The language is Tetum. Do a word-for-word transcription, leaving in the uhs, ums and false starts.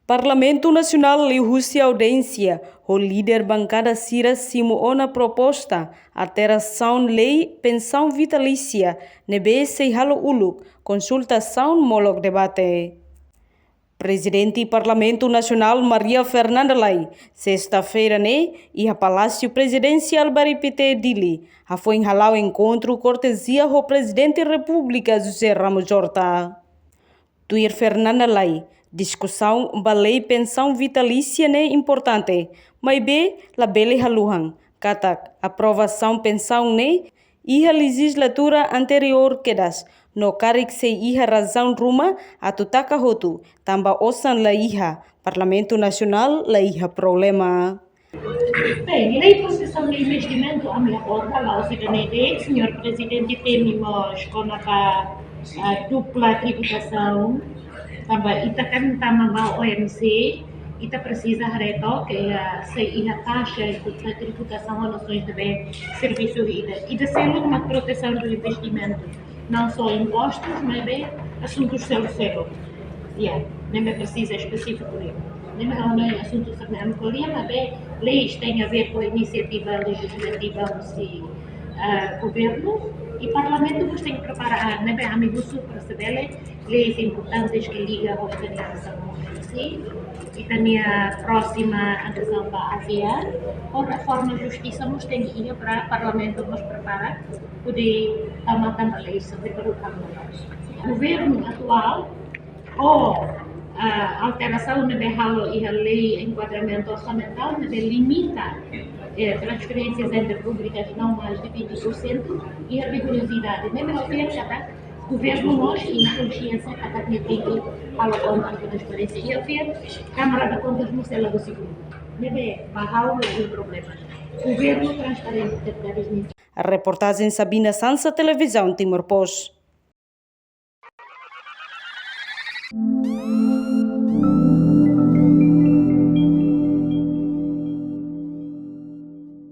Parlamentu Nasionál liuhusi audiénsia ho líder bankada sira simu ona proposta alterasaun lei pensaun vitalísia ne'ebé sei halo uluk konsultasaun molok debate. Prezidente Parlamentu Nasionál Maria Fernanda Lay, sesta-feira ne'e, iha Palásiu Prezidensiál Bairru Pité, Dili, hafoin hala'o enkontru kortezia ho Prezidente Repúblika José Ramos Horta. Tuir Fernanda Lay, diskusaun ba lei pensaun vitalísia ne'e importante, maibé labele haluhan katak aprovasaun pensaun ne'e iha lejizlatura anteriór kedas, no karik sei iha razaun ruma atu taka hotu, tanba osan la iha, Parlamentu Nasionál la iha problema. Bem, lei protesaun investimentu ami aborda, la'ós ida-ne'e de'it, señór Prezidente, temi mós kona-ba, ah, dupla tributasaun, tanba ita kan tama ba O M C, ita presiza haree took, ah, sei iha taxa, tributasaun, relasoens de bem, servisu ida. Ida seluk mak protesaun do investimentu. Não só impostos, maibé asuntus seluk-seluk. Ya, ne'ebé presiza espesífiku de'it. Ne'ebé ha'u hanoin asuntu sira-ne'e ami ko'alia, maibé leis tem a ver com a iniciativa legislativa husi, ah, governu, i Parlamentu mós tenke prepara, ah, ne'ebé ami husu para se bele leis importantes que liga ho ita-nia relasaun ho O M C, ita-nia próxima adezaun ba ASEAN, ho reforma justisa mós tenke iha para Parlamentu mós prepara, hodi tama tanba leis, sobre para o campo. Governu atuál, ho, ah, alterasaun ne'ebé halo iha lei enkuadramentu orsamentál, ne'ebé limita, eh, transferénsias entre rúbricas não mais de vinte por cento, iha rigorosidade. Ne'ebé ha'u fiar katak governu mós iha konxiénsia katak nia tenke halo konta transparénsia. I ha'u fiar Câmara de Contas mós sei la husi. Ne'ebé ba ha'u la iha problema. Governu transparente, deputadus. Reportajen Sabina Sansa, Televizaun Timor Post.